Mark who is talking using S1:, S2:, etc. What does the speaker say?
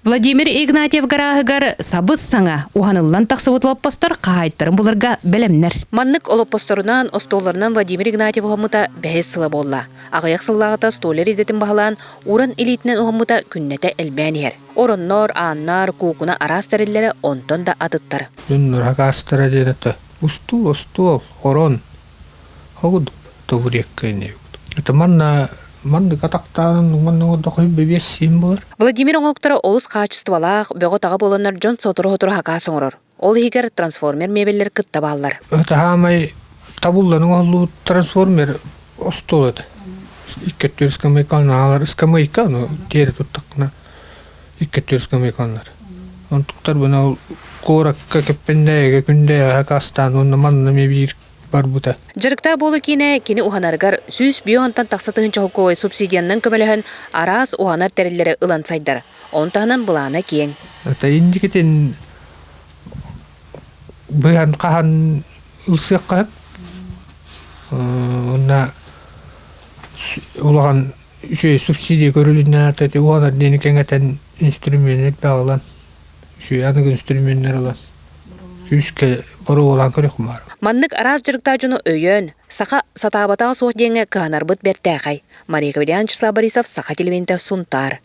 S1: Владимир Игнатьев гарааһыгар сабыс-саҥа уһаныллан тахсыбыт олоппостор хаһаайыттарын буларга бэлэмнэр. Маннык олоппосторунан, остуолларынан Владимир Игнатьев уһаммыта бэһис сыла буолла. Аҕыйах сыллааҕыта столяр идэтин баһылаан, уран илиитинэн уһаммыта күннэтэ элбээн иһэр. Ороннор, ааннар, куукуна араас тэриллэрэ онтон да атыттар.
S2: Дьон гаастара диэн это устуул, остуол, орон, Хогудуп табуретка иннибит. Это манна маннык атахтаан манна дохой бэбиэс сиин булар.
S1: Владимир оҥоһуктара олус хаачыстыбалаах, бөҕө-таҕа буоланнар дьон сотору-сотору хакаас оҥорор. Ол иһигэр трансформер мебеллэр кытта бааллар.
S2: Это хаамай табыллан оҥоһуллубут трансформер остуол этэ. Икки скамейкалар, скамейка, ну, тиэри туттаххына икки скамейкалар. Онтуктар бына ол куоракка кэппэндээгэ күндээгэ хакастаан уонна манна эмиэ биир барбыта.
S1: Дьарыктаах буолуу киинэ кини уһанарыгар 105 тахса тыһыынча холкуобай субсидиянан көмөлөһөн араас уһанар тэриллэри ылан сайдар. Он таһынан былаана киэҥ.
S2: Это индикитин быһан хаһан ылсыахха уонна улахан үчүгэй субсидия көрүлүннэ уһанар диэни кэҥэтэн инструменнэр баҕалан үчүгэй аныгы инструменнэр ылан күүскэ боруобалаан көрүөххүн баар.
S1: Маннык араас дьарыктаах дьону өйөөн, саха сатаабатаҕа суох диэҥҥэ кыһанарбыт бэртээхэй. Мария Каврильян, Вячеслав Борисов, Саха телевидениетэ, Сунтаар.